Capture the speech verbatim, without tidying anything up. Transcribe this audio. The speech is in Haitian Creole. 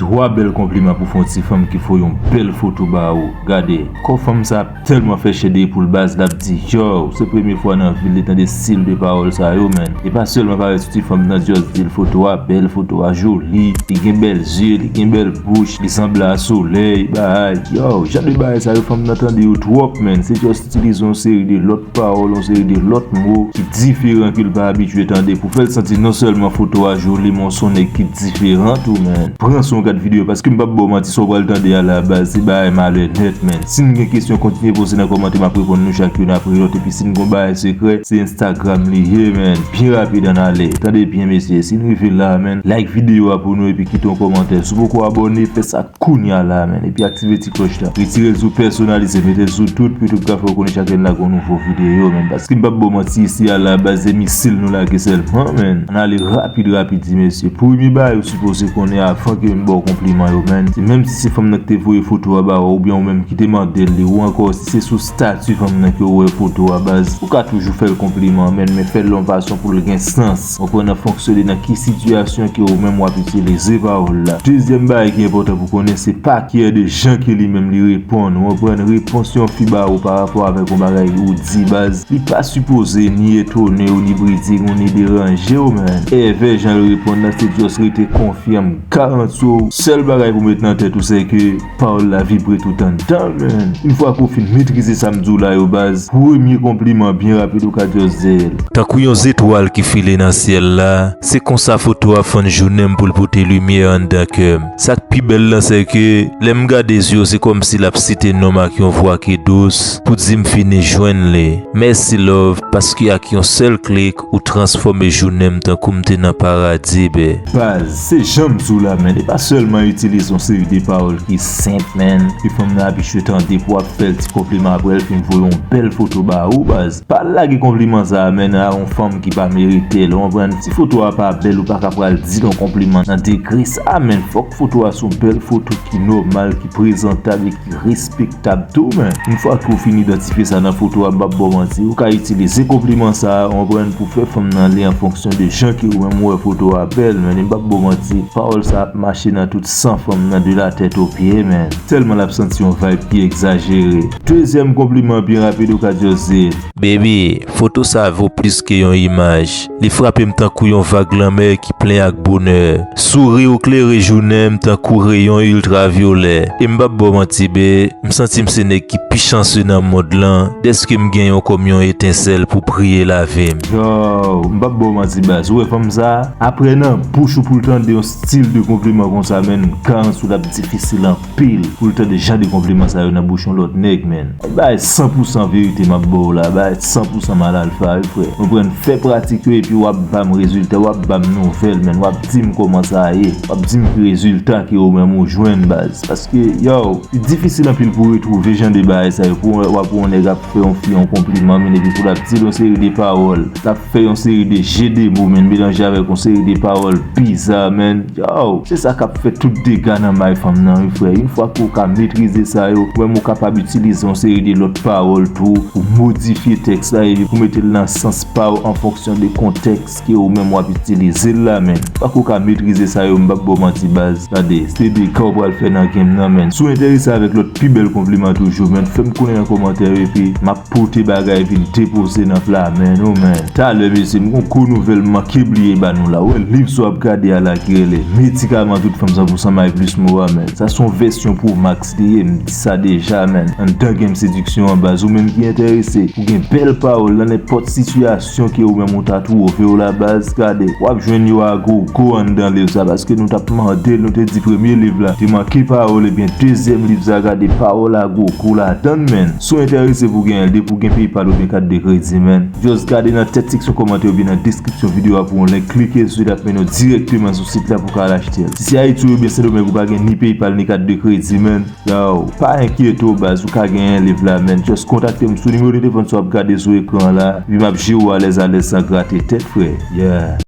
Twa bèl konpliman pou fè yon ti fanm ki voye yon bèl foto ba ou. Gade, kò fanm sa ap tèlman fè chè de poul baz, l ap di, yow, se premye fwa nan vi l li tande stil de pawòl sa yo, menn. E pa sèlman parèt sou ti fanm nan, just di l foto a bèl, foto a joli, li gen bèl zye, li gen bèl bouch, li sanble a solèy, bagay. Yow, jan de bagay sa yo fanm nan tande yo twòp, menn. Se just itilize yon seri de lòt pawòl, yon seri de lòt mo ki diferan ke l pa abitye tande pou fè l santi non sèlman foto a joli, men w se yon nèg ki diferan tou, menn. Pran swen w gad videyo, paske m p ap ba w manti, sa w pral tande a la baz, se bagay malè nèt, menn. Si n gen kesyon, kontinye poze nan kòmantè, m ap reponn nou chak youn apre lòt. Epi si n gen yon bagay sekrè, se Instagram li ye, menn. Byen rapid, ann ale. Tande byen, mesye. Si n rive la, menn, like videyo a pou nou epi kite yon kòmantè. Si w poko abòne, fè sa kounye a la, menn. Epi aktive ti klòch la. Retire l sou pèsonalize, mete l sou tout, pou YouTube ka fè w konnen chak lè n lage yon nouvo videyo, menn. Paske m p ap ba w manti, isi a la baz, se misil nou lage sèlman, menn. Ann ale rapid, rapid, ti mesye. Premye bagay ou sipoze konnen avan ke m ba w konpliman yo, menn, se menm si se fanm nan ki te voye foto a ba ou, oubyen ou menm ki te mande l li, ou ankò si se sou stati fanm nan ke w wè foto a baz, ou ka toujou fè l konpliman, menn, men fè l yon fason pou l gen sans. Ou konprann, an fonksyon de nan ki sitiyasyon ke ou menm w ap itilize pawòl la. Dezyèm bagay ki enpòtan pou konnen, se pa kyè de jan ke li menm li reponn. Ou konprann, repons yon fi ba ou pa rapò avèk yon bagay ou di baz, li pa sipoze ni etone w, ni brize w, ni deranje w, menn. Èvè jan l reponn nan, se just rete konfyan, m garanti w, sèl bagay pou w met nan tèt ou, se ke pawòl la vibre tout anndan l, menn. Yon fwa ke w fin metrize sa m di w la yo, baz, premye konpliman byen rapid ou ka just di l. Tankou yon zetwal ki file nan syèl la, se konsa foto a fann jounen m pou l pote limyè anndan kè m. Sa k pi bèl lan, se ke lè m gade zye w, se kòmsi l ap site non m ak yon vwa ki dous pou di m fini jwenn li. Mèsi love, paske ak yon sèl klik, ou transfòme jounen m tankou m te nan paradi, bè. Baz, se jan m di w la, menn, e pa sèlman itilize yon seri de pawòl ki senp, menn, ke fanm nan abitye tande pou w ap fè l ti konpliman apre l fin voye yon bèl foto ba ou, baz. Pa lage konpliman sa a, menn, a yon fanm ki pa merite l, ou konprann? Si foto a pa bèl, ou pa ka pral di l yon konpliman nan degre sa a, menn. Fòk foto a se yon bèl foto ki nòmal, ki prezantab e ki respektab tou, menn. Yon fwa ke w fin idantifye sa nan foto a, m p ap ba w manti, ou ka itilize konpliman sa a, ou konprann, pou fè fanm nan ale an fonksyon de jan ke ou menm ou wè foto a bèl, menn. E m p ap ba w manti, pawòl sa a ap mache nan tout san fanm nan de la tèt o pye, menn. Tèlman l ap santi yon vibe ki egzajere. Dezyèm konpliman byen rapid ou ka just di l. Baby, foto sa vo plis ke yon imaj. Li frape m tankou yon vag lanmè ki plen ak bonè. Souri ou klere jounen m tankou reyon iltravyolè. E m p ap ba w manti, be, m santi m se nèg ki pi chanse nan mond lan, dèske m gen yon kòm yon etensèl pou briye lavi m. Yow, m p ap ba w manti, baz. Ou wè fanm sa a? Apre nan bouch ou pou l tande yon stil de konpliman konsa, menn, m garanti w l ap difisil anpil pou l tande jan de konpliman sa yo nan bouch yon lòt nèg, menn. Bay san pou san verite m ap ba w la, bay san pou san mal alfa, wi, frè. Ou konprann, fè pratik yo epi w ap ba m rezilta, w ap ba m nouvèl, menn. W ap di m kòman sa ye, w ap di m ki rezilta ke ou menm ou jwenn, baz. Paske, yow, li difisil anpil pou w retwouve jan de bagay sa yo, pou w wè yon nèg ap fè yon fi yon konpliman, menn, epi pou l ap di l yon seri de pawòl, l ap fè yon seri de je de mo, menn, melanje avèk yon seri de pawòl biza, menn. Yow, se sa k ap fè tout dega nan may fanm nan, wi, frè. Yon fwa ke w ka metrize sa yo, ou menm ou kapab itilize yon seri de lòt pawòl tou pou modifye tèks la epi pou mete l nan sans pa w an fonksyon de kontèks ke ou menm w ap itilize l la, menn. Yon fwa ke w ka metrize sa yo, m p ap ba w manti, baz. Gade, se dega w pral fè nan game nan, menn. Si w enterese avèk lòt pi bèl konpliman toujou, menn, fè m konnen nan kòmantè yo epi m ap pote bagay vin depoze nan pla men nou, menn. Talè, mesye, m gon gwo nouvèl m manke bliye ba nou la. Ou wè liv sa w ap gade a la ki rele Medikaman Tout Fanm san pou san May Plis Mo a, menn. Sa se yon vèsyon Pro Max li ye, m di sa deja, menn. Anndan game sediksyon an, baz, ou menm ki enterese pou gen bèl pawòl nan nenpòt sitiyasyon ke ou menm ou ta twouve w la, baz, gade, w ap jwenn yo a gogo anndan liv sa, paske nou t ap mande l, nou te di premye liv la te manke pawòl, ebyen dezyèm liv sa, gade pawòl a gogo ladan l, menn. Si w enterese pou gen L, depi w gen PayPal oubyen kat de kredi, menn, just gade nan tèt seksyon kòmantè oubyen nan deskripsyon videyo a pou yon link, klike sou li, l ap mennen w dirèkteman sou sit la pou w ka al achte l. Si se Ayiti w ye oubyen Sendomeng, ou pa gen ni PayPal ni kat de kredi, menn, yow, pa enkyete w, baz, ou ka genyen liv la, menn. Just kontakte m sou nimewo de telefòn sa w ap gade sou ekran an la, epi m ap jere w alèz alèz san grate tèt, frè. Yeah.